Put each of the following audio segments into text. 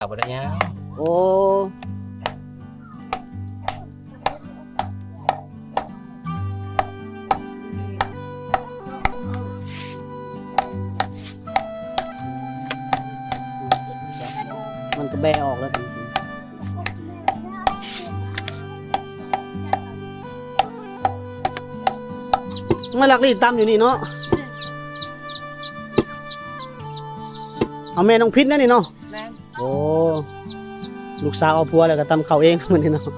ບໍ່ໄດ້ຍາວ. ໂອ້ ມັນກະແບະອອກແລ້ວ. ມາລັກລີ້ຕຳຢູ່ນີ້ເນາະ. ເອົາແມ່ນ້ອງພິນແນ່ນີ້ເນາະ. ແມ່ນ. ໂອ້ ລູກສາວເອົາຜົວແລ້ວກະຕຳເຂົ້າເອງມື້ນີ້ເນາະ. ນີ້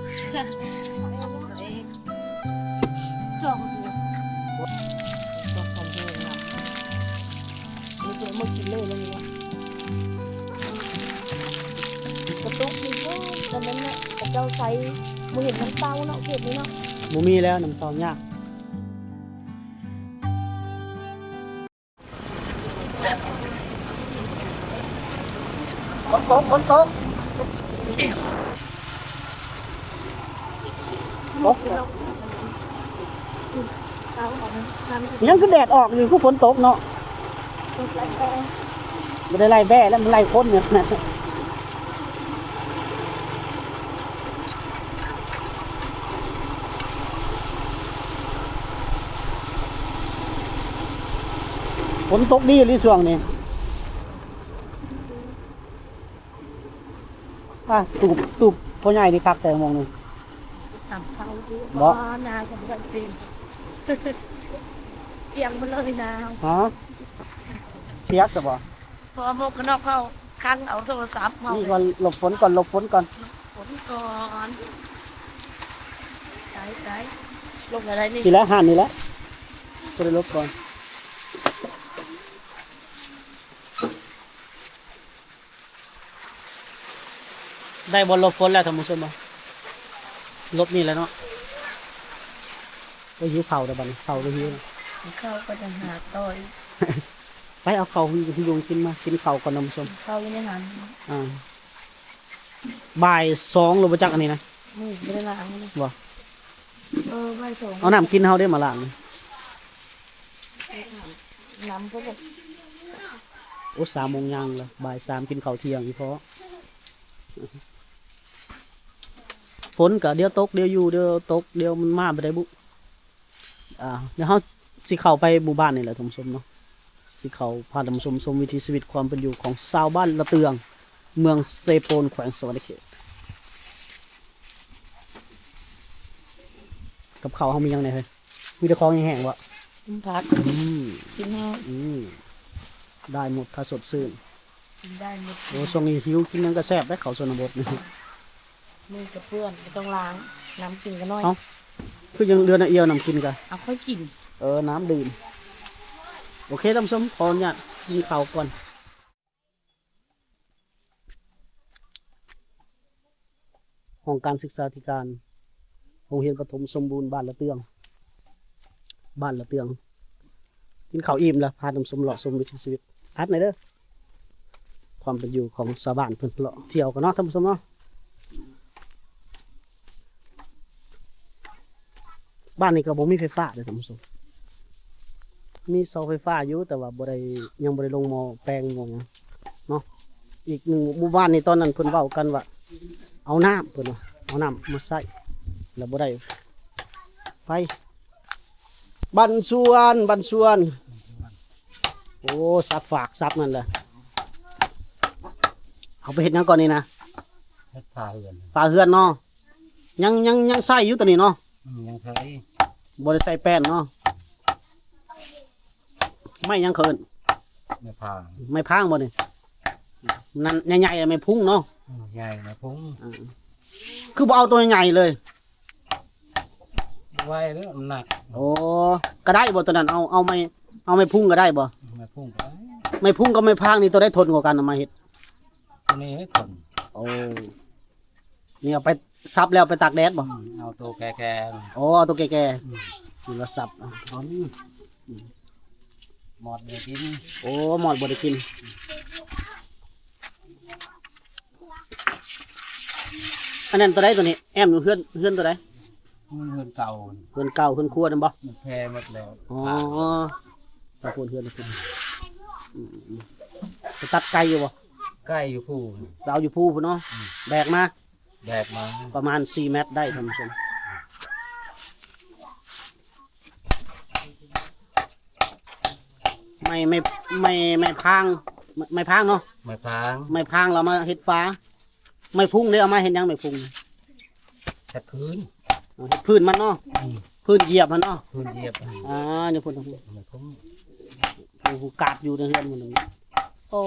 ເພິ່ນເອົາມາກິນເລີຍແລ້ວນີ້ເນາະ. ກະຕຸກນີ້ ໂອ້ ຕອນນັ້ນນະ ເຂົາເຈົ້າໃສ່ ບໍ່ເຫັນນ້ຳເຕົ້າເນາະ ເຂດນີ້ເນາະ. ບໍ່ມີແລ້ວ ນ້ຳເຕົ້າຍາກ. ຝົນຕົກ ຝົນຕົກ. ຍັງຄືແດດອອກຢູ່ ຄືຝົນຕົກເນາະ. ບໍ່ໄດ້ໄລ່ແບ້ແລ້ວ ມັນໄລ່ຄົນນີ້. ຝົນຕົກດີອີ່ຫຼີຊ່ວງນີ້. ອ່າ ຕູບ ຕູບພໍ່ໃຫຍ່ນີ້ຄັກແຕ່ໝ່ອງນີ້. ຕຳເຂົ້າ ບໍ່ ໜາວ ສຳຄັນຕີນ ປຽກໝົດເລີຍ ໜາວ. ຮະ ປຽກຊະບໍ່? ເພາະວ່າໝວກກັນນັອກເຂົາຂັງເອົາໂທລະສັບເຮົາ. ນີ້ກ່ອນ ຫຼົບຝົນກ່ອນ ຫຼົບຝົນກ່ອນ ຫຼົບຝົນກ່ອນ. ຕາຍ ຕາຍ ຫຼົບໄດ້ນີ້ ນີ້ແຫຼະ ຫັ້ນນີ້ແຫຼະ ບໍ່ໄດ້ຫຼົບກ່ອນ. ໄດ້ບ່ອນຫຼົບຝົນແລ້ວທ່ານຜູ້ຊົມ ຫຼົບນີ້ແຫຼະເນາະ. ໂອ້ຍ ຫິວເຂົ້າແລ້ວບັດນີ້ ເຂົ້າກໍຫິວ ເຂົ້າກໍຈະຫາຕໍ່ອີກ. ໄປເອົາເຂົ້າຢູ່ໂຮງກິນມາ ກິນເຂົ້າກ່ອນທ່ານຜູ້ຊົມ. ເຂົ້າຢູ່ໃນຫັ້ນ. ອ່າ ບ່າຍສອງແລ້ວບໍ່ຈັກອັນນີ້ນະ. ອືມ ບໍ່ໄດ້ລ້າງເລີຍ ບໍ່? ເອີ ບ່າຍສອງ ເອົານ້ຳກິນເຮົາເດ້ມາລ້າງ. ນ້ຳກໍແບບ ໂອ້ ສາມໂມງຍ່າງແລ້ວ ບ່າຍສາມກິນເຂົ້າທ່ຽງອີ່ພໍ. ຝົນກະດຽວຕົກ ດຽວຢູ່ ດຽວຕົກ ດຽວມັນມາບໍ່ໄດ້ບຸ. ອ່າ ດຽວເຮົາຊິເຂົ້າໄປໝູ່ບ້ານນີ້ແຫຼະທ່ານຜູ້ຊົມເນາະ. ຊິເຂົ້າພາທ່ານຜູ້ຊົມຊົມວິຖີຊີວິດຄວາມເປັນຢູ່ຂອງຊາວບ້ານລະເຕືອງ ເມືອງເຊໂປນ ແຂວງສະຫວັນນະເຂດ. ກັບເຂົ້າເຮົາມີຫຍັງແດ່ເຮີ້ຍ? ມີແຕ່ຂອງແຫ້ງໆບໍ່? ຕົ້ມຜັກ ອືມ ຊີ້ນແຫ້ງ ອືມ ໄດ້ໝົດ ຖ້າສົດຊື່ນ ກິນໄດ້ໝົດ. ໂອ້ ຊ່ວງນີ້ຫິວ ກິນຫຍັງກະແຊບເດ້ ເຂົ້າຊົນນະບົດນີ້. ມືກະເປື້ອນ ບໍ່ຕ້ອງລ້າງ ນ້ຳກິນກະໜ້ອຍ. ເອົ້າ ຄືຍັງເຫຼືອໜ້ອຍອຽວ ນ້ຳກິນກະ ເອົາ ຄ່ອຍກິນ ເອີ ນ້ຳດື່ມ. ໂອເຄ ທ່ານຜູ້ຊົມ ຂໍອະນຸຍາດກິນເຂົ້າກ່ອນ. ຫ້ອງການສຶກສາທິການ ໂຮງຮຽນປະຖົມສົມບູນ ບ້ານລະເຕືອງ ບ້ານລະເຕືອງ. ກິນເຂົ້າອີ່ມແລ້ວ ພາທ່ານຜູ້ຊົມເລາະຊົມວິຖີຊີວິດ ອັດແນ່ເດີ ຄວາມເປັນຢູ່ຂອງຊາວບ້ານເພິ່ນ ເລາະທ່ຽວກັນເນາະທ່ານຜູ້ຊົມເນາະ. ບ້ານນີ້ກໍບໍ່ມີໄຟຟ້າເດ້ທ່ານຜູ້ຊົມ ມີເສົາໄຟຟ້າຢູ່ ແຕ່ວ່າບໍ່ໄດ້ ຍັງບໍ່ໄດ້ລົງໝໍ້ແປງໝໍ້ຫຍັງເນາະ. ອີກໜຶ່ງໝູ່ບ້ານນີ້ ຕອນນັ້ນເພິ່ນເວົ້າກັນວ່າ ເອົານ້ຳ ເພິ່ນວ່າ ເອົານ້ຳມາໃຊ້ ແລ້ວບໍ່ໄດ້ໄຟ. ບ້ານສວນ ບ້ານສວນ ໂອ້ ສັບຟາກສັບນັ້ນແຫຼະ. ເອົາໄປເຮັດຫຍັງກ່ອນນີ້ນະ? ເຮັດຝາເຮືອນ ຝາເຮືອນເນາະ. ຍັງ ຍັງ ຍັງໃຊ້ຢູ່ໂຕນີ້ເນາະ? ອືມ ຍັງໃຊ້ ບໍ່ໄດ້ໃສ່ແປ້ນເນາະ. ໄມ້ຫຍັງເຂົາເອີ້ນ? ໄມ້ພາງ ໄມ້ພາງບໍ່ນີ້? ນັ້ນໃຫຍ່ໆ ໄມ້ພຸງເນາະ. ອືມ ໃຫຍ່ໄມ້ພຸງ. ອ່າ ຄືບໍ່ເອົາໂຕໃຫຍ່ເລີຍ? ບໍ່ໄຫວເດີ ມັນໜັກ. ໂອ້ ກະໄດ້ບໍ່ໂຕນັ້ນ? ເອົາ ເອົາໄມ້ ເອົາໄມ້ພຸງກະໄດ້ບໍ່? ໄມ້ພຸງກະໄດ້. ໄມ້ພຸງກັບໄມ້ພາງນີ້ໂຕໃດທົນກວ່າກັນ? ເອົາມາເຮັດ ໂຕນີ້ໃຫ້ທົນ. ໂອ້ ນີ້ເອົາໄປສັບແລ້ວໄປຕາກແດດບໍ່? ອືມ ເອົາໂຕແກ່ໆ. ໂອ້ ເອົາໂຕແກ່ໆ. ອືມ ນີ້ລະສັບ ອືມ ມອດບໍ່ໄດ້ກິນ. ໂອ້ ມອດບໍ່ໄດ້ກິນ. ອັນນັ້ນໂຕໃດໂຕນີ້? ແອ້ມເຮືອນ ເຮືອນໂຕໃດ? ເຮືອນເກົ່າ ເຮືອນເກົ່າ ເຮືອນຄົວນັ້ນບໍ່? ມັນແຜ່ໝົດແລ້ວ. ອໍ ຕາໂພນເຮືອນ ອືມ ໄປຕັດໄກ່ຢູ່ບໍ່? ໄກ່ຢູ່ພູ ລາວຢູ່ພູພຸ້ນເນາະ. ອືມ ແບກມາ ແບກມາ ປະມານສີ່ແມັດໄດ້ທ່ານຜູ້ຊົມ. ໄມ້ ໄມ້ ໄມ້ ໄມ້ພາງ ໄມ້ ໄມ້ພາງເນາະ ໄມ້ພາງ ໄມ້ພາງລາວມາເຮັດຝາ. ໄມ້ພຸງເດ້ ເອົາມາເຮັດຫຍັງໄມ້ພຸງ? ເຮັດພື້ນ ເຮັດພື້ນມັນເນາະ. ອືມ ພື້ນຢຽບຫັ້ນເນາະ ພື້ນຢຽບ. ອ່າ ຢູ່ພຸ້ນ ໄມ້ພຸງ ໂອ້ ກາດຢູ່ໃນເຮືອນພຸ້ນ. ໂອ້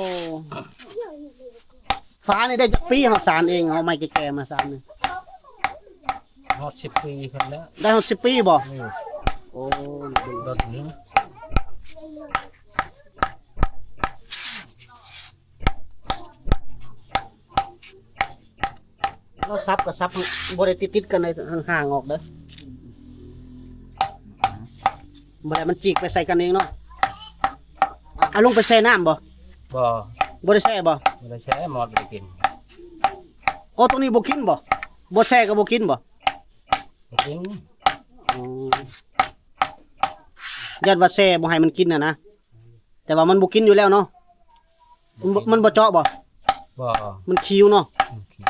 ຝານີ້ໄດ້ຈັກປີເຮົາສານເອງ ເອົາໄມ້ແກ່ໆມາສານນີ້? ຮອດສິບປີພຸ້ນແລ້ວ. ໄດ້ຮອດສິບປີບໍ່? ອືມ ໂອ້ ດົນຢູ່. ລາວສັບກໍສັບ ບໍ່ໄດ້ຕິດໆກັນເລີຍ ຫ່າງໆອອກເດີ້. ບໍ່ໄດ້ ມັນຈີກໄປໃສ່ກັນເອງເນາະ. ເອົາລົງໄປແຊ່ນ້ຳບໍ່? ບໍ່ ບໍ່ໄດ້ແຊ່ບໍ່? ບໍ່ໄດ້ແຊ່ ມອດບໍ່ໄດ້ກິນ. ໂອ້ ຕົວນີ້ບໍ່ກິນບໍ່? ບໍ່ແຊ່ກໍບໍ່ກິນບໍ່? ບໍ່ກິນ. ອໍ ຢ້ານວ່າແຊ່ບໍ່ໃຫ້ມັນກິນຫັ້ນນະ. ແຕ່ວ່າມັນບໍ່ກິນຢູ່ແລ້ວເນາະ. ມັນບໍ່ ມັນບໍ່ເຈາະບໍ່? ບໍ່ ມັນຂິວເນາະ. ມັນຂິວ.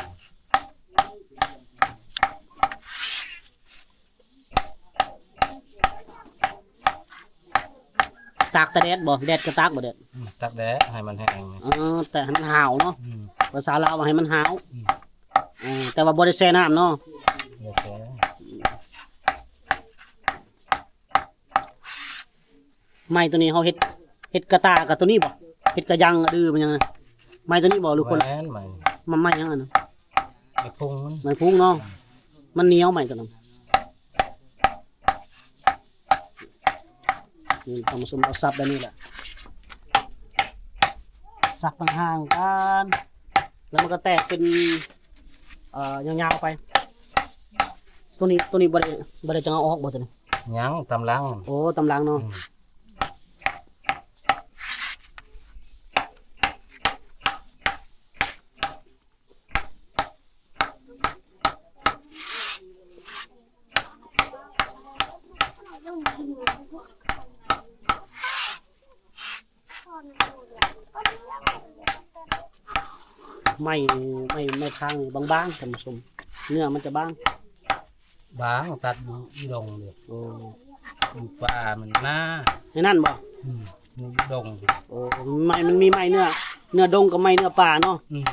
ຕາກແຕ່ແດດບໍ່? ແດດກໍຕາກບໍ່ແດດ? ອືມ ຕາກແດດໃຫ້ມັນແຫ້ງ. ເອີ ແຕ່ໃຫ້ມັນຫາວເນາະ. ອືມ ພາສາລາວວ່າໃຫ້ມັນຫາວ. ອືມ ເອີ ແຕ່ວ່າບໍ່ໄດ້ແຊ່ນ້ຳເນາະ. ບໍ່ໄດ້ແຊ່. ໄມ້ຕົວນີ້ເຮົາເຮັດ ເຮັດກະຕ່າກັບຕົວນີ້ບໍ່? ເຮັດກະຍັງ ອະດື ມັນຫຍັງນະ? ໄມ້ຕົວນີ້ບໍ່ ຫຼືຄົນລະ? ແມ່ນ ໄມ້ ມັນໄມ້ຫຍັງອັນນັ້ນ? ໄມ້ພຸງ ໄມ້ພຸງເນາະ. ມັນໜຽວໄມ້ຕົວນັ້ນ. ນີ້ທ່ານຜູ້ຊົມ ເອົາສັບແບບນີ້ແຫຼະ ສັບຫ່າງໆກັນ ແລ້ວມັນກໍແຕກເປັນ ເອີ ຍາວໆໄປ. ຕົວນີ້ ຕົວນີ້ບໍ່ໄດ້ ບໍ່ໄດ້ຈັ່ງເອົາອອກບໍ່ຕົວນີ້? ຍັງ ຕາມຫຼັງ. ໂອ້ ຕາມຫຼັງເນາະ. ອືມ ໄມ້ ໄມ້ ໄມ້ພາງນີ້ບາງໆ ທ່ານຜູ້ຊົມ ເນື້ອມັນຈະບາງ. ບາງ ຕັດຢູ່ອີ່ດົງເດ້. ໂອ້ ຢູ່ປ່າມັນໜາ. ໃນນັ້ນບໍ່? ອືມ ຢູ່ດົງ. ໂອ້ ໄມ້ ມັນມີໄມ້ເນື້ອ ເນື້ອດົງກັບໄມ້ເນື້ອປ່າເນາະ. ອືມ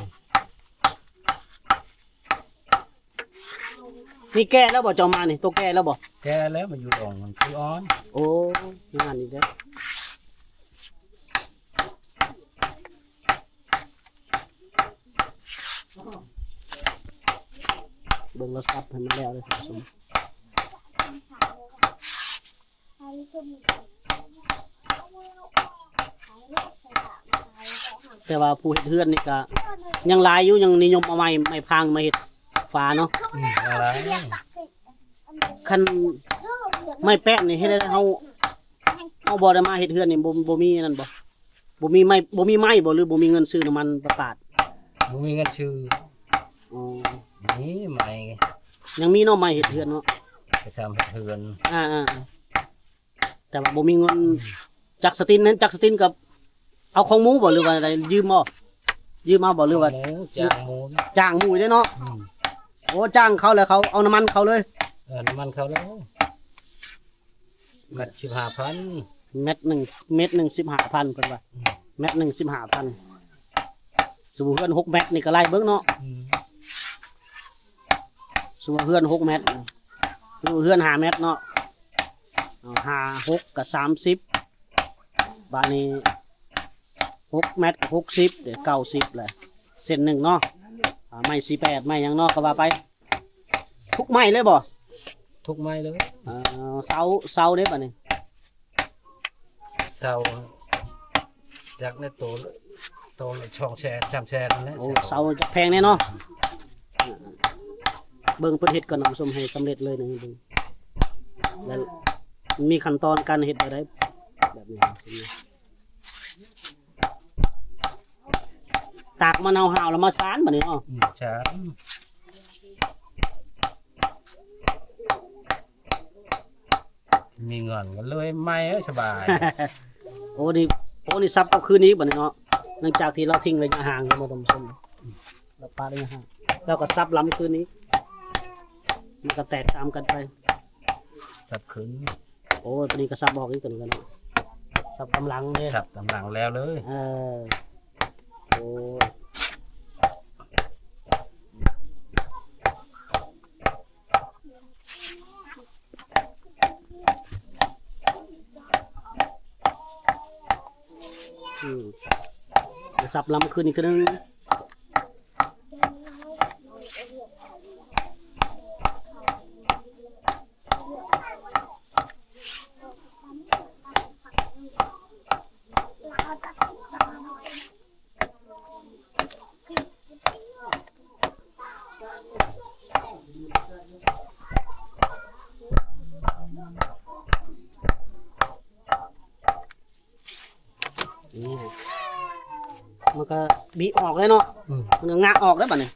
ນີ້ແກ່ແລ້ວບໍ່ ເຈົ້າມານີ້? ໂຕແກ່ແລ້ວບໍ່? ແກ່ແລ້ວ ມັນຢູ່ດົງ ມັນຄືອ່ອນ. ໂອ້ ຢູ່ນັ້ນອີກເດ້. ເບິ່ງລາວສັບໃຫ້ມັນແລ້ວເດີ້ທ່ານຜູ້ຊົມ. ແຕ່ວ່າຜູ້ເຮັດເຮືອນນີ້ກະຍັງຫຼາຍຢູ່ ຍັງນິຍົມເອົາໄມ້ ໄມ້ພາງມາເຮັດຝາເນາະ. ອືມ ຫຼາຍ. ຄັນໄມ້ແປ້ນນີ້ເຮັດໃຫ້ເຮົາ ເຮົາບໍ່ໄດ້ມາເຮັດເຮືອນນີ້ ບໍ່ ບໍ່ມີອັນນັ້ນບໍ່? ບໍ່ມີໄມ້ ບໍ່ມີໄມ້ບໍ່ ຫຼືບໍ່ມີເງິນຊື້ນ້ຳມັນປະປາດ? ບໍ່ມີເງິນຊື້. ອໍ ມີໄມ້ ຍັງມີເນາະ ໄມ້ເຮັດເຮືອນເນາະ ໄປຊຳເຮັດເຮືອນ. ອ່າໆ ແຕ່ວ່າບໍ່ມີເງິນ. ອືມ ຈັກສະຕິນນັ້ນ ຈັກສະຕິນກັບເອົາຂອງໝູບໍ່ ຫຼືວ່າໃດ? ຢືມບໍ່? ຢືມເອົາບໍ່ ຫຼືວ່າ ຂອງໝູ ຈ້າງໝູ ຈ້າງໝູເດ້ເນາະ. ອືມ ໂອ້ ຈ້າງເຂົາແລ້ວ ເຂົາເອົານ້ຳມັນເຂົາເລີຍ. ເອີ ນ້ຳມັນເຂົາເລີຍ. ແມັດສິບຫ້າພັນ. ແມັດໜຶ່ງ ແມັດໜຶ່ງສິບຫ້າພັນ ເພິ່ນວ່າ. ອືມ ແມັດໜຶ່ງສິບຫ້າພັນ. ສົມມຸດເຮືອນຫົກແມັດນີ້ກໍໄລ່ເບິ່ງເນາະ. ອືມ ສົມມຸດເຮືອນຫົກແມັດ ເຮືອນຫ້າແມັດເນາະ. ເອົາ ຫ້າ ຫົກ ກໍສາມສິບ ບາດນີ້ຫົກແມັດກໍຫົກສິບ ເດ ເກົ້າສິບແຫຼະ ເສັ້ນໜຶ່ງເນາະ. ອ່າ ໄມ້ສີ່ແປດ ໄມ້ຫຍັງເນາະ ກໍວ່າໄປ. ທຸກໄມ້ເລີຍບໍ່? ທຸກໄມ້ເລີຍ. ເອີ ເສົາ ເສົາເດ້ບາດນີ້? ເສົາ ຈັກໃນໂຕ ໂຕລະສອງແສນ ສາມແສນນັ້ນແຫຼະ. ໂອ້ ເສົາ ເສົາຈັກແພງແດ່ເນາະ. ເບິ່ງເພິ່ນເຮັດກ່ອນທ່ານຜູ້ຊົມ ໃຫ້ສຳເລັດເລີຍນີ້ ເບິ່ງ ແລ້ວມີຂັ້ນຕອນການເຮັດແບບໃດ ແບບນີ້. ຕາກມະນາວຫາວແລ້ວມາສານບາດນີ້ເນາະ. ອືມ ສານ. ມີເງິນກໍເລີຍໃໝ່ ເອີຍ ສະບາຍ. ໂອ້ ນີ້ ໂອ້ ນີ້ສັບເອົາຄືນອີກບາດນີ້ເນາະ. ຫຼັງຈາກທີ່ລາວຖິ້ງໄລຍະຫ່າງແລ້ວ ທ່ານຜູ້ຊົມ ລາວປະໄລຍະຫ່າງ ລາວກໍສັບລຳຄືນອີກ ມັນກໍແຕກຕາມກັນໄປ ສັບຄືນ. ໂອ້ ຕົວນີ້ກໍສັບອອກອີກ ຕົວນີ້ກໍເນາະ ສັບຕາມຫຼັງເດ້ ສັບຕາມຫຼັງແລ້ວເລີຍ. ເອີ ໂອ້ ອືມ ສັບລຳຄືນອີກເທື່ອໜຶ່ງ. ນີ້ ມັນກໍບີອອກເລີຍເນາະ. ອືມ ມັນກໍງະອອກເລີຍບາດນີ້.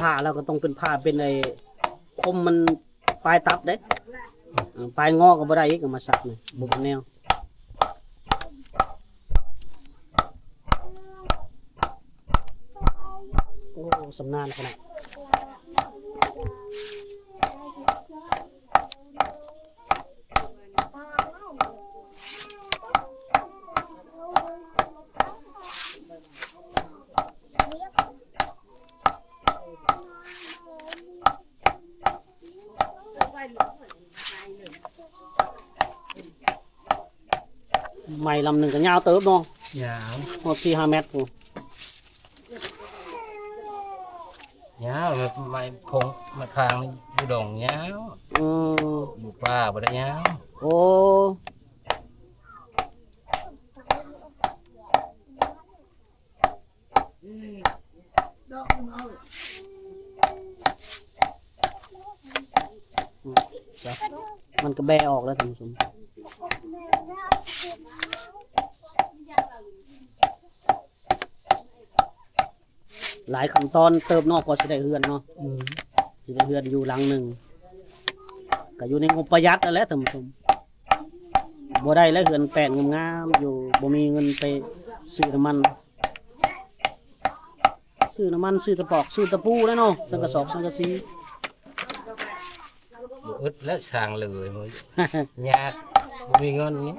ຜ່າແລ້ວກໍຕ້ອງເປັນຜ່າເປັນໄອ້ຄົມ ມັນປາຍຕັດເດ້. ເອີ ປາຍງໍກໍບໍ່ໄດ້ອີກ ເອົາມາສັກນີ້ບໍ່ແມ່ນແນວ. ໂອ້ ຊຳນານຂະໜາດ. ໄມ້ລຳໜຶ່ງກໍຍາວເຕີບເນາະ. ຍາວ ຮອດສີ່ຫ້າແມັດພຸ້ນ. ຍາວ ແບບໄມ້ພົງໄມ້ພາງຢູ່ດົງຍາວ. ອືມ ຢູ່ປ່າບໍ່ໄດ້ຍາວ. ໂອ້ ມັນກໍແບະອອກແລ້ວທ່ານຜູ້ຊົມ. ຫຼາຍຂັ້ນຕອນເຕີບເນາະ ກວ່າຊິໄດ້ເຮືອນເນາະ. ອືມ ຊິໄດ້ເຮືອນຢູ່ຫຼັງໜຶ່ງ ກໍຢູ່ໃນງົບປະຢັດນັ້ນແຫຼະທ່ານຜູ້ຊົມ. ບໍ່ໄດ້ແລ້ວ ເຮືອນແປ້ນງາມໆຢູ່ ບໍ່ມີເງິນໄປຊື້ນ້ຳມັນ ຊື້ນ້ຳມັນ ຊື້ຕະປອກ ຊື້ຕະປູແລ້ວເນາະ ສັງກະສອບສັງກະສີ. ບໍ່ອຶດແລ້ວ ສ້າງເລີຍ ຍາກ ບໍ່ມີເງິນນີ້.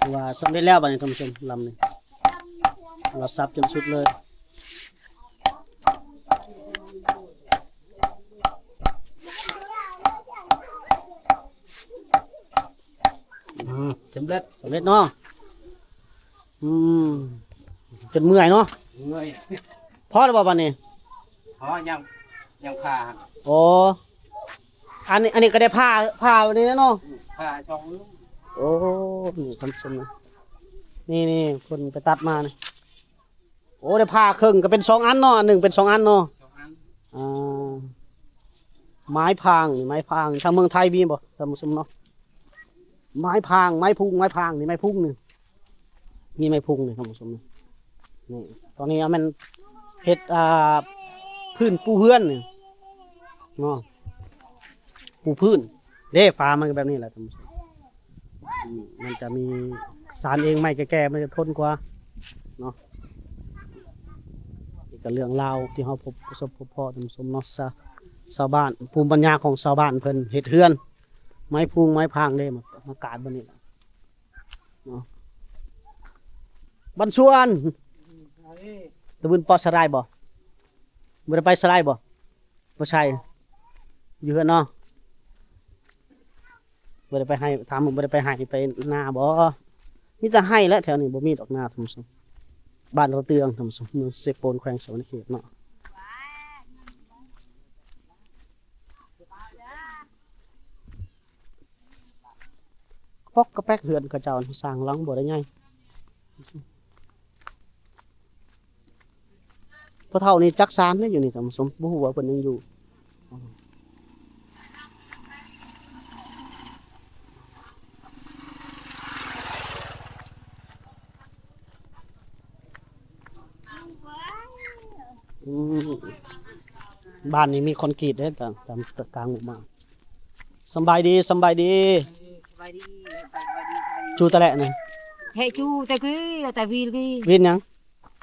ຖືວ່າສຳເລັດແລ້ວບາດນີ້ທ່ານຜູ້ຊົມ ລຳນີ້ ລາວສັບຈົນສຸດເລີຍ. ອືມ ສຳເລັດ ສຳເລັດເນາະ. ອືມ ຈົນເມື່ອຍເນາະ. ເມື່ອຍ. ພໍແລ້ວບໍ່ບາດນີ້? ພໍ ຍັງ ຍັງຜ່າ. ໂອ້ ອັນນີ້ ອັນນີ້ກໍໄດ້ຜ່າ ຜ່ານີ້ແຫຼະເນາະ. ອືມ ຜ່າສອງມື້. ໂອ້ ນີ້ທ່ານຜູ້ຊົມນະ ນີ້ໆ ເພິ່ນໄປຕັດມານີ້. ໂອ້ ໄດ້ຜ່າເຄິ່ງກໍເປັນສອງອັນເນາະ ອັນໜຶ່ງເປັນສອງອັນເນາະ. ສອງອັນ. ອ່າ ໄມ້ພາງນີ້ ໄມ້ພາງ ທາງເມືອງໄທມີບໍ່ທ່ານຜູ້ຊົມເນາະ? ໄມ້ພາງ ໄມ້ພຸງ ໄມ້ພາງນີ້ ໄມ້ພຸງນີ້ ມີໄມ້ພຸງນີ້ທ່ານຜູ້ຊົມນີ້. ນີ້ ຕອນນີ້ແມ່ນເຮັດ ອ່າ ພື້ນປູເຮືອນນີ້ເນາະ ປູພື້ນເດ້. ຝາມັນກໍແບບນີ້ແຫຼະທ່ານຜູ້ຊົມ. ອືມ ມັນຈະມີສານເອງ ໄມ້ແກ່ໆ ມັນຈະທົນກວ່າເນາະ. ນີ້ກໍເລື່ອງລາວທີ່ເຮົາພົບ ປະສົບພົບພໍ້ທ່ານຜູ້ຊົມເນາະ. ຊາ ຊາວບ້ານ ພູມປັນຍາຂອງຊາວບ້ານເພິ່ນເຮັດເຮືອນ ໄມ້ພຸງໄມ້ພາງເດ້ ມາ ມາກາດບັດນີ້ເນາະ. ບັນຊວນ ຕະບຶນເປາະສະໄລບໍ່? ບໍ່ໄດ້ໄປສະໄລບໍ່? ບໍ່ໃຊ່ ຢູ່ເຮືອນເນາະ. ບໍ່ໄດ້ໄປໄຮ່ ຖາມວ່າບໍ່ໄດ້ໄປໄຮ່ໄປນາບໍ່? ມີແຕ່ໄຮ່ແຫຼະ ແຖວນີ້ບໍ່ມີດອກນາທ່ານຜູ້ຊົມ. ບ້ານເຂົາເຕືອງທ່ານຜູ້ຊົມ ເມືອງເຊໂປນ ແຂວງສະຫວັນນະເຂດເນາະ. ເອີ ປ໋ອກກະແປ໋ກ ເຮືອນເຂົາເຈົ້າສ້າງຫຼັງບໍ່ໄດ້ໃຫຍ່. ພໍ່ເຖົ້ານີ້ຈັກຊານເດ້ຢູ່ນີ້ທ່ານຜູ້ຊົມ ບໍ່ຮູ້ວ່າເພິ່ນຍັງຢູ່. ອືມ ບ້ານນີ້ມີຄອນກຣີດເດ້ ຕາມ ຕາມກາງໝູ່ບ້ານ. ສຳບາຍດີ ສຳບາຍດີ. ສະບາຍດີ ສະບາຍດີ ສະບາຍດີ. ຈູແຕ່ແລະນະ ເຮ ຈູແຕ່ກີ້ ແຕ່ວິນກີ້. ວິນຫຍັງ?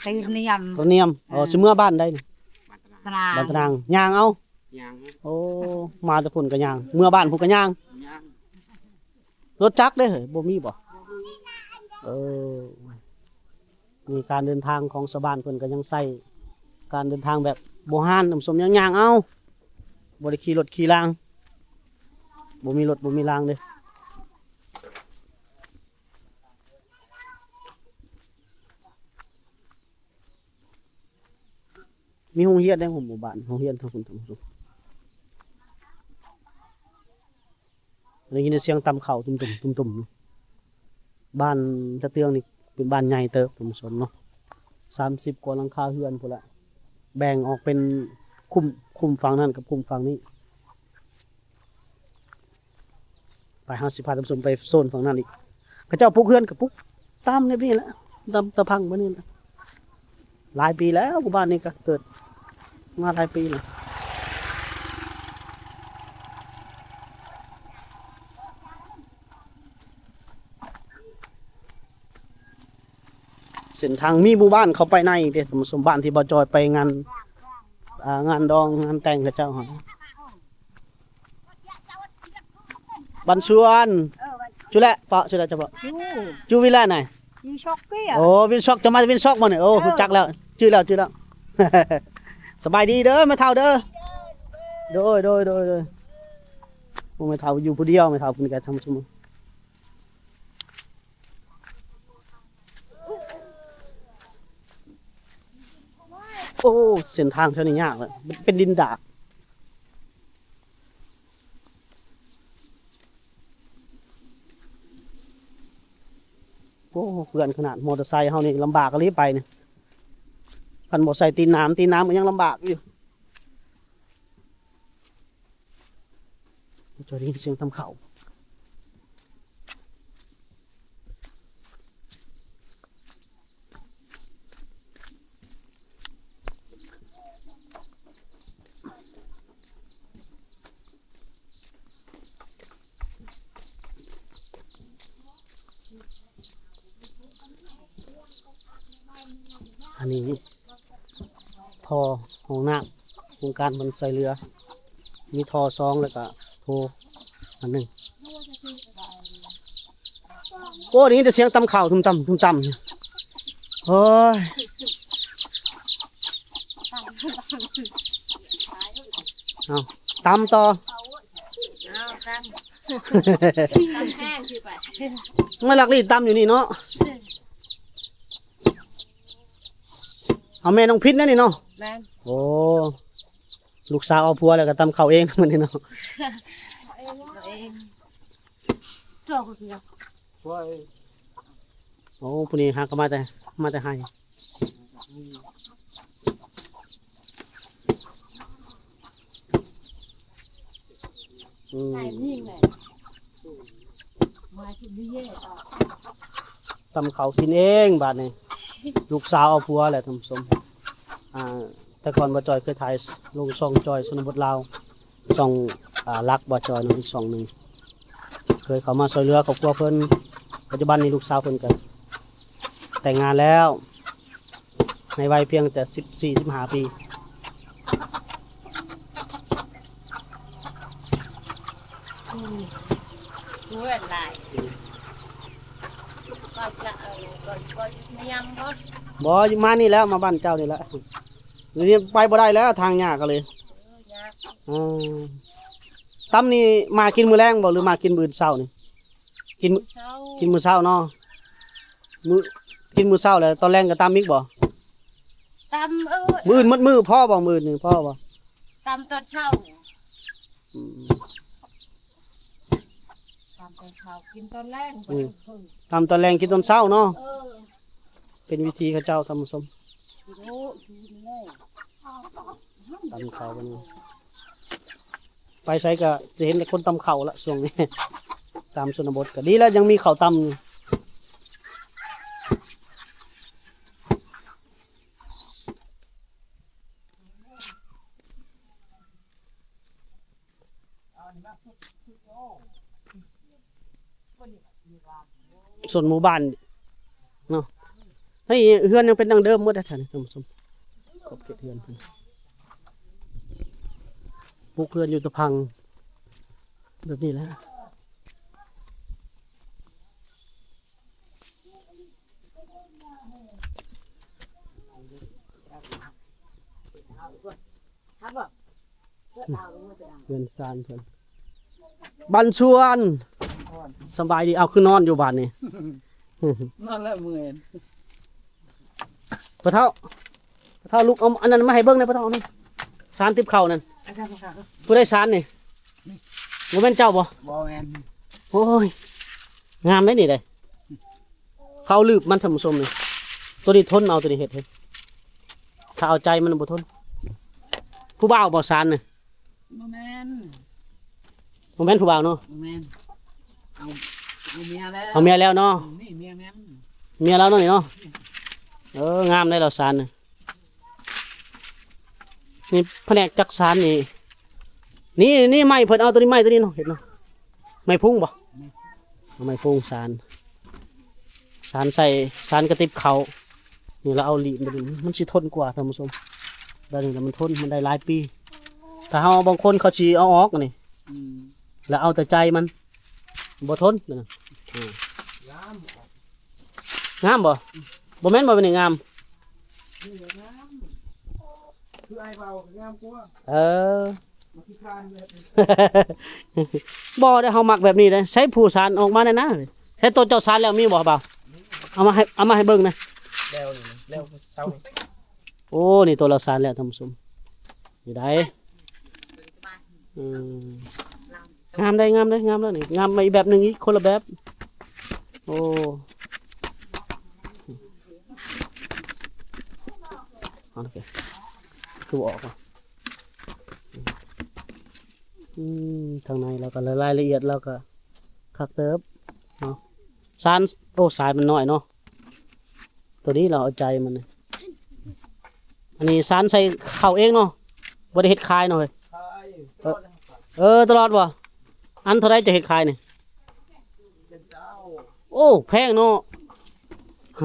ຕີນຽມ ຕະນຽມ. ອໍ ເອີ ຊິເມືອບ້ານໃດນີ້? ຕະນາງ ບ້ານຕະນາງ. ຍ່າງເອົາ? ຍ່າງ. ໂອ້ ມາແຕ່ພຸ້ນກະຍ່າງ ເມືອບ້ານພຸ້ນກະຍ່າງ. ລົດຈັກເດ້ເຮີ້ຍ ບໍ່ມີບໍ່? ເອີ ນີ້ການເດີນທາງຂອງຊາວບ້ານເພິ່ນກະຍັງໃຊ້ການເດີນທາງແບບບູຮານ ທ່ານຜູ້ຊົມ ຍ່າງໆເອົາ ບໍ່ໄດ້ຂີ່ລົດຂີ່ລາງ ບໍ່ມີລົດບໍ່ມີລາງເດ້. ມີໂຮງຮຽນໃນໝູ່ບ້ານ ໂຮງຮຽນທາງພຸ້ນ ທ່ານຜູ້ຊົມ. ໄດ້ຍິນແຕ່ສຽງຕຳເຂົ້າຕຸ້ມໆ ຕຸ້ມໆ. ບ້ານຕາເຕືອງນີ້ເປັນບ້ານໃຫຍ່ເຕີບທ່ານຜູ້ຊົມເນາະ ສາມສິບກວ່າຫຼັງຄາເຮືອນພຸ້ນລະ ແບ່ງອອກເປັນຄຸ້ມ ຄຸ້ມຝັ່ງນັ້ນກັບຄຸ້ມຝັ່ງນີ້. ໄປ ເຮົາຊິພາທ່ານຜູ້ຊົມໄປໂຊນຝັ່ງນັ້ນອີກ. ເຂົາເຈົ້າປຸກເຮືອນກະປຸກຕາມແບບນີ້ແຫຼະ ຕາມຕາພັງແບບນີ້ແຫຼະ. ຫຼາຍປີແລ້ວ ໝູ່ບ້ານນີ້ກະເກີດມາຫຼາຍປີແລ້ວ. ເສັ້ນທາງມີໝູ່ບ້ານເຂົ້າໄປໃນເດ້ ສົມບ້ານທີ່ບ່າວຈອຍໄປງານ ອ່າ ງານດອງງານແຕ່ງເຂົາເຈົ້າຫັ້ນ. ບ້ານສວນ ຈຸແລະ ເປາະ ຈຸແລະ ຈະເປາະ ຈຸ ຈຸວິລະໄນ ວິນຊອກເກຍ. ໂອ້ ວິນຊອກ ຈະມາວິນຊອກບໍ່ນີ້? ໂອ້ ເອີ ຮູ້ຈັກແລ້ວ ຈື່ແລ້ວ ຈື່ແລ້ວ. ສະບາຍດີເດີແມ່ເຖົ້າເດີ. ໂດຍ ໂດຍ ໂດຍ ໂດຍ. ໂອ້ ແມ່ເຖົ້າຢູ່ຜູ້ດຽວ ແມ່ເຖົ້າເພິ່ນກະທຳຊຸມ. ໂອ້ ເສັ້ນທາງແຖວນີ້ຍາກເລີຍ ເປັນດິນດາກ. ໂອ້ ເປື້ອນຂະໜາດ ມໍເຕີໄຊເຮົານີ້ລຳບາກອີ່ຫຼີໄປນີ້ ຄັນບໍ່ໃສ່ຕີນໜາມ ຕີນໜາມກະຍັງລຳບາກຢູ່. ຈະໄດ້ຍິນສຽງຕຳເຂົ້າ. ອັນນີ້ທໍ່ຫ້ອງນ້ຳ ໂຄງການເພິ່ນຊ່ວຍເຫຼືອ ມີທໍ່ສອງ ແລ້ວກະໂພອັນໜຶ່ງ. ໂອ້ ໄດ້ຍິນແຕ່ສຽງຕຳເຂົ້າ ຕຸ້ມຕຳ ຕຸ້ມຕຳ. ໂອ້ຍ ເອົາ ຕຳຕໍ່. ເອົາ ຕຳ ຕຳແຮງຊິໄປ ມາລັກລີ້ຕຳຢູ່ນີ້ເນາະ. ເອົາແມ່ນ້ອງພິນນັ້ນນີ້ເນາະ. ແມ່ນ. ໂອ້ ລູກສາວເອົາຜົວແລ້ວກະຕຳເຂົ້າເອງມື້ນີ້ເນາະ. ເອົາເອງ ເອົາເອງ. ໂອ້ ຜູ້ນີ້ຫາກະມາແຕ່ ມາແຕ່ໄຮ່. ອືມ ຕຳເຂົ້າກິນເອງບາດນີ້. ລູກສາວເອົາຜົວແລ້ວທ່ານຜູ້ຊົມ. ອ່າ ແຕ່ກ່ອນບ່າວຈອຍເຄີຍຖ່າຍລົງຊ່ອງຈອຍຊົນນະບົດລາວ ຊ່ອງ ອ່າ ຫຼັກບ່າວຈອຍນຳອີກຊ່ອງໜຶ່ງ ເຄີຍເຂົ້າມາຊ່ວຍເຫຼືອຄອບຄົວເພິ່ນ. ປັດຈຸບັນນີ້ລູກສາວເພິ່ນກະແຕ່ງງານແລ້ວ ໃນໄວພຽງແຕ່ສິບສີ່ ສິບຫ້າປີ. ອືມ ເພື່ອນຫຼາຍ ກໍຈະ ເອີ ກໍ ກໍນຽມບໍ່? ບໍ່ ມານີ້ແລ້ວ ມາບ້ານເຈົ້ານີ້ແຫຼະ. ດຽວນີ້ໄປບໍ່ໄດ້ແລ້ວ ທາງຍາກກະເລີຍ. ເອີ ຍາກ. ອືມ ຕຳນີ້ມາກິນມື້ແລງບໍ່ ຫຼືມາກິນມື້ອື່ນເຊົ້ານີ້? ກິນມື້ ເຊົ້າ ກິນມື້ເຊົ້າເນາະ. ມື້ ກິນມື້ເຊົ້າແລ້ວຕອນແລງກະຕຳອີກບໍ່? ຕຳ ເອີ ມື້ອື່ນໝົດມື້ພໍບໍ່? ມື້ອື່ນນີ້ພໍບໍ່? ຕຳຕອນເຊົ້າ. ອືມ ຕຳຕອນ ເຂົ້າກິນຕອນແລງ ອືມ ຕຳຕອນແລງກິນຕອນເຊົ້າເນາະ. ເອີ ເປັນວິທີເຂົາເຈົ້າ ທ່ານຜູ້ຊົມ. ໂອ້ ກິນແລ້ວ ຕຳເຂົ້າບັດນີ້ ໄປໃສກໍຈະເຫັນແຕ່ຄົນຕຳເຂົ້າລະຊ່ວງນີ້. ຕາມຊົນນະບົດກໍດີແລ້ວ ຍັງມີເຂົ້າຕຳຢູ່. ສ່ວນໝູ່ບ້ານເນາະ ໃນເຮືອນຍັງເປັນດັ່ງເດີມໝົດເດ້ທ່ານຜູ້ຊົມ. ຂອບເຂດເຮືອນເພິ່ນ ປຸກເຮືອນຢູ່ຕະພັງແບບນີ້ແຫຼະ. ເຮືອນຊານເພິ່ນ ບ້ານຊວນ ສະບາຍດີ. ເອົາ ຄືນອນຢູ່ບາດນີ້ ນອນແລ້ວເມື່ອຍ. ພໍ່ເຖົ້າ ພໍ່ເຖົ້າ ລຸກເອົາອັນນັ້ນມາໃຫ້ເບິ່ງແດ່ ພໍ່ເຖົ້າ. ອັນນັ້ນ ຊານຕິບເຂົ້ານັ້ນ ອາຈານ ຜູ້ໃດຊານນີ້? ບໍ່ແມ່ນເຈົ້າບໍ່? ບໍ່ແມ່ນ. ໂອ້ຍ ງາມເດ້ນີ້ເດ້ ເຂົ້າລືບມັນ ທ່ານຜູ້ຊົມນີ້. ໂຕນີ້ທົນເອົາ ໂຕນີ້ເຮັດ ເຮັດ ຖ້າເອົາໃຈມັນບໍ່ທົນ. ຜູ້ບ່າວບໍ່ຊານນີ້? ບໍ່ແມ່ນ ບໍ່ແມ່ນຜູ້ບ່າວເນາະ. ບໍ່ແມ່ນ ເອົາ ເອົາເມຍແລ້ວ ເອົາເມຍແລ້ວເນາະ. ນີ້ເມຍແມ່ນ ເມຍລາວເນາະນີ້ເນາະ. ເອີ ງາມໄດ໋ລາວຊານນີ້. ນີ້ພະແນກຈັກຊານນີ້ ນີ້ ນີ້ໄມ້ເພິ່ນເອົາໂຕນີ້ ໄມ້ໂຕນີ້ເນາະ ເຫັນເນາະ. ໄມ້ພຸງບໍ່? ເອົາໄມ້ພຸງຊານ ຊານໃສ່ ຊານກະຕິບເຂົ້ານີ້ ລະເອົາລີ້ນໄປ ມັນຊິທົນກວ່າ ທ່ານຜູ້ຊົມ. ແບບນີ້ລະມັນທົນ ມັນໄດ້ຫຼາຍປີ. ຖ້າເຮົາ ບາງຄົນເຂົາຊິເອົາອອກນີ້ ອືມ ລະເອົາແຕ່ໃຈມັນ ບໍ່ທົນ ເອີ ງາມ ງາມບໍ່? ບໍ່ແມ່ນບໍ່ ແບບນີ້ງາມ ນີ້ງາມ ຄືອ້າຍເວົ້າງາມກວ່າ. ເອີ ບໍ່ໄດ້ ເຮົາມັກແບບນີ້ເດ້. ໃຊ້ຜູ້ສານອອກມາແດ່ນະ. ໃຊ້ໂຕເຈົ້າສານແລ້ວມີບໍ່ບ່າວ? ເອົາມາໃຫ້ ເອົາມາໃຫ້ເບິ່ງນະ. ແລ້ວນີ້ ແລ້ວເຊົ້າ. ໂອ້ ນີ້ໂຕລາວສານແລ້ວທ່ານຜູ້ຊົມ ນີ້ໄດ໋. ອືມ ງາມໄດ໋ ງາມໄດ໋ ງາມແລ້ວນີ້ ງາມມາອີກແບບໜຶ່ງອີກ ຄົນລະແບບ. ໂອ້ ເອົາ ຄືບໍ່ອອກວະ? ອືມ ທາງໃນລາວກໍລາຍລະອຽດລາວກໍຄັກເຕີບເນາະ. ຊານ ໂອ້ ຊານມັນນ້ອຍເນາະ ໂຕນີ້ລາວເອົາໃຈມັນ. ອັນນີ້ຊານໃສ່ເຂົ້າເອງເນາະ ບໍ່ໄດ້ເຮັດຂາຍເນາະເຮີ້ຍ? ຂາຍ ເອີ ຕະຫຼອດ ເອີ ຕະຫຼອດບໍ່? ອັນເທົ່າໃດຈະເຮັດຂາຍນີ້? ເຈັດສິບ. ໂອ້ ແພງເນາະ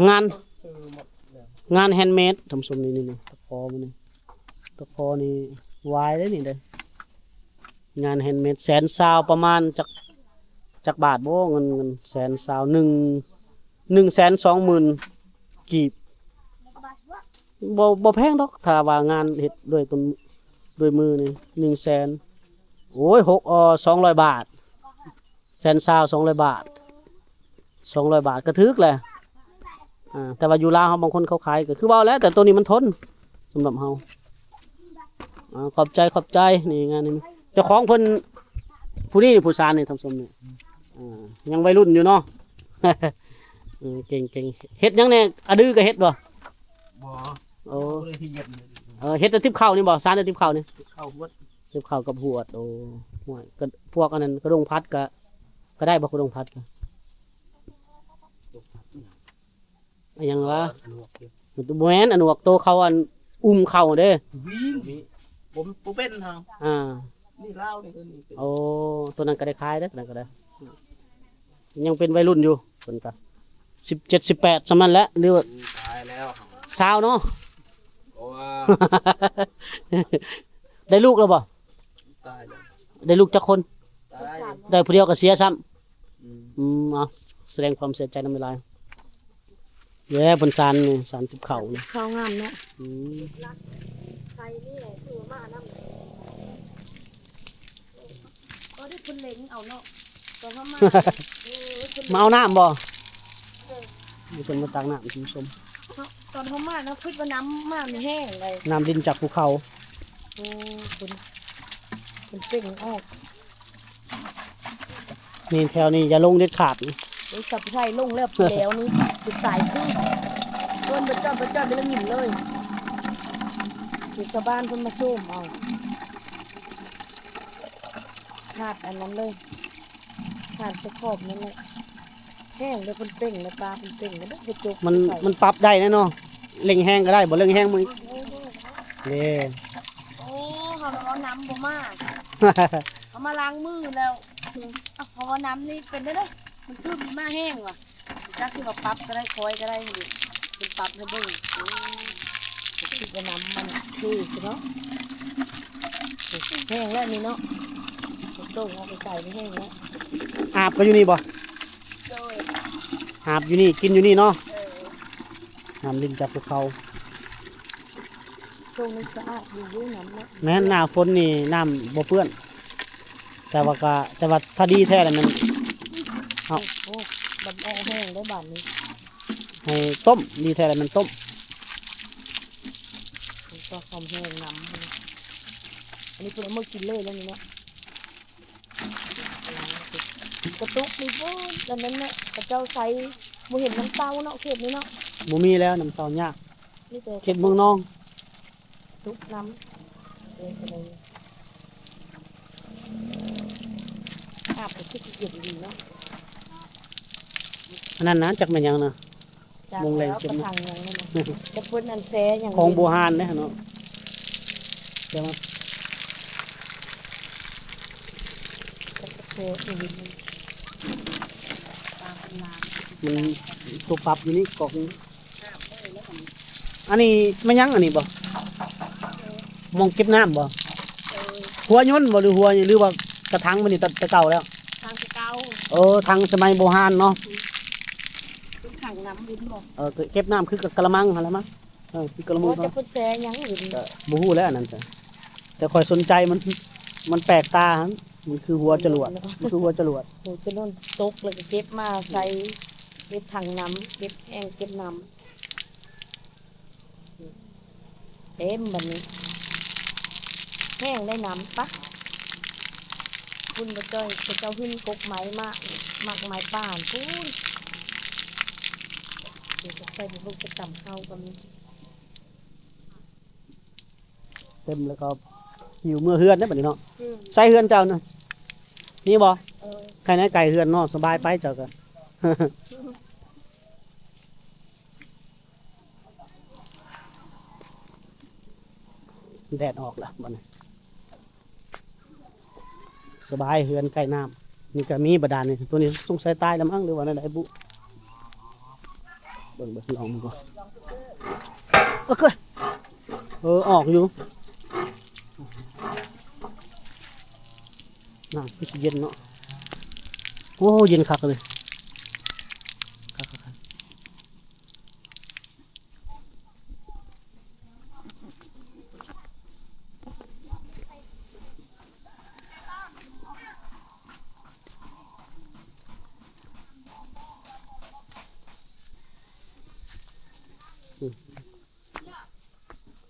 ງານ ງານແຮນເມດ ທ່ານຜູ້ຊົມ. ນີ້ ນີ້ ນີ້ ຕະຂໍມັນນີ້ ຕະຂໍນີ້ວາຍເດ້ນີ້ເດ້. ງານແຮນເມດ ແສນຊາວ ປະມານຈັກ ຈັກບາດບໍ່? ເງິນ ເງິນແສນຊາວ ໜຶ່ງ ໜຶ່ງແສນສອງໝື່ນກີບ. ບໍ່ ບໍ່ແພງດອກ ຖ້າວ່າງານເຮັດດ້ວຍຕົນ ດ້ວຍມືນີ້ ໜຶ່ງແສນ ໂອ້ຍ ຫົກ ເອີ ສອງຮ້ອຍບາດ ແສນຊາວ ສອງຮ້ອຍບາດ ສອງຮ້ອຍບາດກໍຖືກແຫຼະ. ອ່າ ແຕ່ວ່າຢູ່ລາວເຮົາ ບາງຄົນເຂົາຂາຍກໍຄືເວົ້າແຫຼະ ແຕ່ໂຕນີ້ມັນທົນສຳລັບເຮົາ. ອ່າ ຂອບໃຈ ຂອບໃຈ. ນີ້ງານນີ້ ເຈົ້າຂອງເພິ່ນ ຜູ້ນີ້ ຜູ້ຊານນີ້ ທ່ານຜູ້ຊົມນີ້ ອ່າ ຍັງໄວລຸ້ນຢູ່ເນາະ. ເອີ ເກັ່ງໆ. ເຮັດຫຍັງແດ່? ອາດືກໍເຮັດບໍ່? ບໍ່. ໂອ້ ບໍ່ໄດ້ເຮັດ. ເອີ ເຮັດແຕ່ຕິບເຂົ້ານີ້ບໍ່? ຊານແຕ່ຕິບເຂົ້ານີ້? ຕິບເຂົ້າຫວດ ຕິບເຂົ້າກັບຫວດ. ໂອ້ ຫ້ວຍ ກະ ພວກອັນນັ້ນ ກະດົງພັດກະ ກະໄດ້ບໍ່? ກະດົງພັດກະ ອະຫຍັງວະ? ອະໜວກ ບໍ່ແມ່ນອະໜວກ ໂຕເຂົາອັນ ອຸ້ມເຂົ້າເດ້. ບໍ່ມີ ບໍ່ ບໍ່ເປັນເຮົາ. ອ່າ ນີ້ລາວນີ້ ໂອ້ ໂຕນັ້ນກໍໄດ້ຂາຍເດ້ ໂຕນັ້ນກໍໄດ້ ຍັງເປັນໄວລຸ້ນຢູ່ ເພິ່ນກໍສິບເຈັດ ສິບແປດ ສ່ຳນັ້ນແຫຼະ ຫຼືວ່າ ຕາຍແລ້ວ ຊາວເນາະ. ໂອ້ ໄດ້ລູກແລ້ວບໍ່? ຕາຍແລ້ວ. ໄດ້ລູກຈັກຄົນ? ຕາຍ ໄດ້ຜູ້ດຽວກໍເສຍຊ້ຳ. ອືມ ອືມ ເອົາ ສະແດງຄວາມເສຍໃຈນຳຫຼາຍໆ. ແລ້ວເພິ່ນສານນີ້ ສານຕິບເຂົ້ານີ້ ເຂົ້າງາມເນາະ. ອືມ ໃສ່ນີ້ແຫຼະ ຖືວ່າມານຳ ກໍໄດ້ເພິ່ນເລັງເອົາເນາະ ຕອນເຮົາມາ ເອີ ເພິ່ນ ມາເອົານ້ຳບໍ່? ເອີ ມີເພິ່ນມາຕັກນ້ຳ ທ່ານຜູ້ຊົມ. ເນາະ ຕອນເຮົາມາເນາະ ຄິດວ່ານ້ຳມາມີແຮງໃດ ນ້ຳລິນຈາກພູເຂົາ. ໂອ້ ເພິ່ນ ເພິ່ນເປັ່ງອອກ. ນີ້ແຖວນີ້ຢ່າລົງເດັດຂາດ. ໂອ້ຍ ສັບໄພລົງແລ້ວປີແລ້ວນີ້ ເປັນຕາຍຄື ເອີ້ນບໍ່ຈອດບໍ່ຈອດໄປລະຫຍິນເລີຍ ເປັນຊາວບ້ານເພິ່ນມາໂຊມເອົາ ຫາດອັນນັ້ນເລີຍ ຫາດສະຂອບນັ້ນແຫຼະ ແຫ້ງເດ້ ເພິ່ນເປັ່ງແລ້ວ ປາເພິ່ນເປັ່ງແລ້ວ ບໍ່ຈົກ ມັນ ມັນປັບໄດ້ແນ່ເນາະ ເລັ່ງແຮງກໍໄດ້ ບໍ່ເລັ່ງແຮງມັນ ເດ້ ໂອ້ ເຮົາລະເວົ້ານຳບໍ່ມາ ເຮົາມາລ້າງມືແລ້ວ ເຮົາເວົ້ານຳນີ້ເປັນໄດ້ເດ້ ມັນຄືມີມາແຮງວ່າ ຈັກຊິວ່າປັບກໍໄດ້ ຄອຍກໍໄດ້ ເພິ່ນປັບໃຫ້ເບິ່ງ ໂອ້ ຄິດວ່ານຳມັນຄືຊິເນາະ ແຫ້ງແລ້ວນີ້ເນາະ ໂຕ່ງອອກໄກໆນີ້ແຫ້ງແລ້ວ ອາບກໍຢູ່ນີ້ບໍ່? ໂດຍ ອາບຢູ່ນີ້ ກິນຢູ່ນີ້ເນາະ ເອີ ນ້ຳລິນຈາກພູເຂົາ ຊ່ວງນີ້ສະອາດຢູ່ ຢູ່ນ້ຳເນາະ ແມ່ນ ໜ້າຝົນນີ້ນ້ຳບໍ່ເປື້ອນ ແຕ່ວ່າກະ ແຕ່ວ່າຖ້າດີແທ້ແລ້ວແມ່ນ ເອົາ ໂອ້ ບັດເອົາແຫ້ງໄດ້ບາດນີ້ ໃຫ້ຕົ້ມ ດີແທ້ແລ້ວແມ່ນຕົ້ມ ຕົວຫອມແຫ້ງນຳ ອັນນີ້ເພິ່ນເອົາມາກິນເລີຍແລ້ວນີ້ເນາະ ກະຕຸກນີ້ບໍ່ ອັນນັ້ນນະ ເຂົາເຈົ້າໃສ່ ບໍ່ເຫັນນ້ຳເຕົ້າເນາະ ເຂດນີ້ເນາະ ບໍ່ມີແລ້ວ ນ້ຳເຕົ້າຍາກ ມີແຕ່ ເຂດເມືອງນອງ ຕຸກນ້ຳ ເອີ ອາບກໍຄືຊິເຢັນດີເນາະ ອັນນັ້ນນະ ຈັກແມ່ນຫຍັງນະ ຈັກ ມົງແລງ ແລ້ວ ເກັບ ກະຖັງຫຍັງນັ້ນນະ ຈັກເພິ່ນອັນແຊ່ຫຍັງ ຂອງບູຮານເດ້ເນາະ ແຕ່ວ່າ ຈັກແຊ່ອີ່ຫຍັງ ມັນ ຕົວປັບຢູ່ນີ້ກອກ ອັນນີ້ແມ່ນຫຍັງ ອັນນີ້ບໍ່ ໝ່ອງເກັບນ້ຳບໍ່ ຫົວຍົນບໍ່ ຫຼືຫົວ ຫຼືວ່າກະຖັງມັນນີ້ແຕ່ ແຕ່ເກົ່າແລ້ວ ທາງແຕ່ເກົ່າ ເອີ ຖັງສະໄໝບູຮານເນາະ ເປັນຖັງນ້ຳວິນບໍ່ ເອີ ເກັບນ້ຳຄືກະລະມັງຫັ້ນແຫຼະມະ ເອີ ຄືກະລະມັງ ບໍ່ ຈັກເພິ່ນແຊ່ຫຍັງວິນ ກະບໍ່ຮູ້ແຫຼະອັນນັ້ນ ແຕ່ຂ້ອຍສົນໃຈມັນ ມັນແປກຕາຫັ້ນ ມັນຄືຫົວຈະຫຼວດ ມັນຄືຫົວຈະຫຼວດ ຫົວຈະຫຼວດ ຕົກແລ້ວກໍເກັບມາໃສ່ ເກັບຖັງນ້ຳ ເກັບແອ່ງເກັບນ້ຳ ເຕັມບັດນີ້ ແຫ້ງໄດ້ນ້ຳປະ ພຸ້ນບໍ່ຈ່ອຍ ເຂົາເຈົ້າຫຶ້ນກົກໄມ້ ໝາກ ໝາກໄມ້ປ່າພຸ້ນ ດຽວຈະໃສ່ໄປເບິ່ງ ໄປຕຳເຂົ້າກັນ ເຕັມແລ້ວກໍຫິວເມືອເຮືອນເດ້ບັດນີ້ເນາະ ອືມ ໃສ່ເຮືອນເຈົ້ານະ ນີ້ບໍ່ ເອີ ໃກ້ນະ ໃກ້ເຮືອນເນາະ ສະບາຍໄປເຈົ້າກໍ ແດດອອກແລ້ວບັດນີ້ ສະບາຍ ເຮືອນໃກ້ນ້ຳ ນີ້ກໍມີບາດານນີ້ ຕົວນີ້ສົງໄສຕາຍແລ້ວມັ້ງ ຫຼືວ່າແນວໃດບຸ ເບິ່ງ ເບິ່ງ ລອງເບິ່ງກ່ອນ ໂອເຄ ເອີ ອອກຢູ່ ນ້ຳຄືຊິເຢັນເນາະ ໂອ້ ເຢັນຄັກເລີຍ ຄັກໆ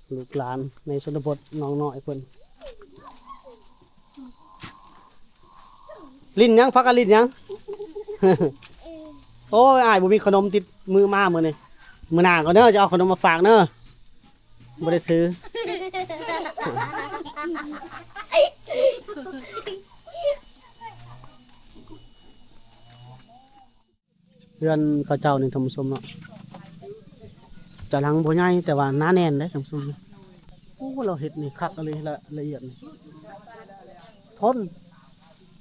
ໆ ລູກຫຼານໃນຊົນນະບົດ ນ້ອງນ້ອຍເພິ່ນ ຫຼິ້ນຫຍັງ? ພາກັນຫຼິ້ນຫຍັງ? ໂອ້ຍ ອ້າຍບໍ່ມີຂະໜົມຕິດມືມາມື້ນີ້ ມື້ໜ້າກ່ອນເດີ ຈະເອົາຂະໜົມມາຝາກເດີ ບໍ່ໄດ້ຖື. ເຮືອນເຂົາເຈົ້ານີ້ທ່ານຜູ້ຊົມເນາະ ຈະຫຼັງບໍ່ໃຫຍ່ ແຕ່ວ່າໜາແໜ້ນເດ້ທ່ານຜູ້ຊົມ. ໂອ້ ລາວເຮັດນີ້ຄັກອີ່ຫຼີ ລະ ລະອຽດນີ້ ທົນ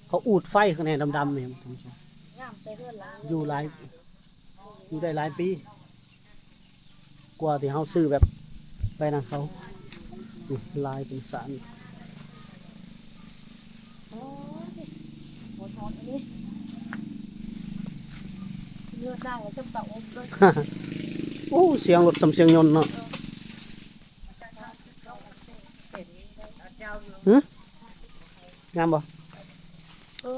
ເຂົາອູດໄຟຂ້າງໃນດຳໆນີ້ທ່ານຜູ້ຊົມ ຢູ່ຫຼາຍ ຢູ່ໄດ້ຫຼາຍປີ. ກວ່າທີ່ເຮົາຊື້ແບບໄປນຳເຂົາ ນີ້ລາຍເປັນສານ ໂອ້ຍ ບໍ່ທອດອັນນີ້ ເລືອດໄດ້ວ່າຈຳເຕົາອົບເລີຍ. ໂອ້ ສຽງລົດສ່ຳສຽງຍົນເນາະ. ຫຶ? ງາມບໍ່? ເອີ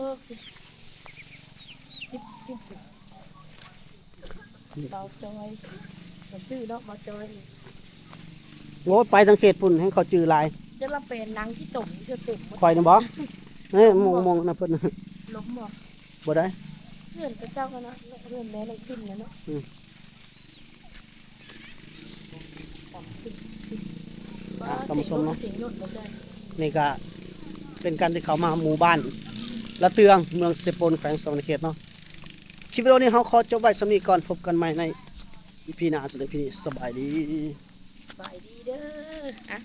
ເບົາຈອຍ ກໍຊື່ເນາະ ເບົາຈອຍ. ໂອ້ ໄປທາງເຂດພຸ້ນແຮ່ງເຂົາຈື່ຫຼາຍ. ຈະລະເປັນນັ່ງຂີ້ຕົມເຊື່ອເຕັມໝົດ ຂ້ອຍນີ້ບໍ່? ເອີ ມອງໆ ນະເພິ່ນ ລົມບໍ່? ບໍ່ໄດ້ ເຮືອນຂະເຈົ້າຫັ້ນນະ ເຮືອນແມ່ນ້ອງພິນນະເນາະ ອືມ ຕຳຂຶ້ນຂຶ້ນ ອ່ະ ວ່າ ທ່ານຜູ້ຊົມເນາະ ສຽງລົດບໍ່ໄດ້ ນີ້ກະເປັນການທີ່ເຂົ້າມາໝູ່ບ້ານລະເຕືອງ ເມືອງເຊໂປນ ແຂວງສະຫວັນນະເຂດເນາະ. ຄລິບວິດີໂອນີ້ເຮົາຂໍຈົບໄວ້ສ່ຳນີ້ກ່ອນ ພົບກັນໃໝ່ໃນອີພີໜ້າ. ສຳລັບອີພີນີ້ ສະບາຍດີ. ສະບາຍດີເດີ ອ່ະ.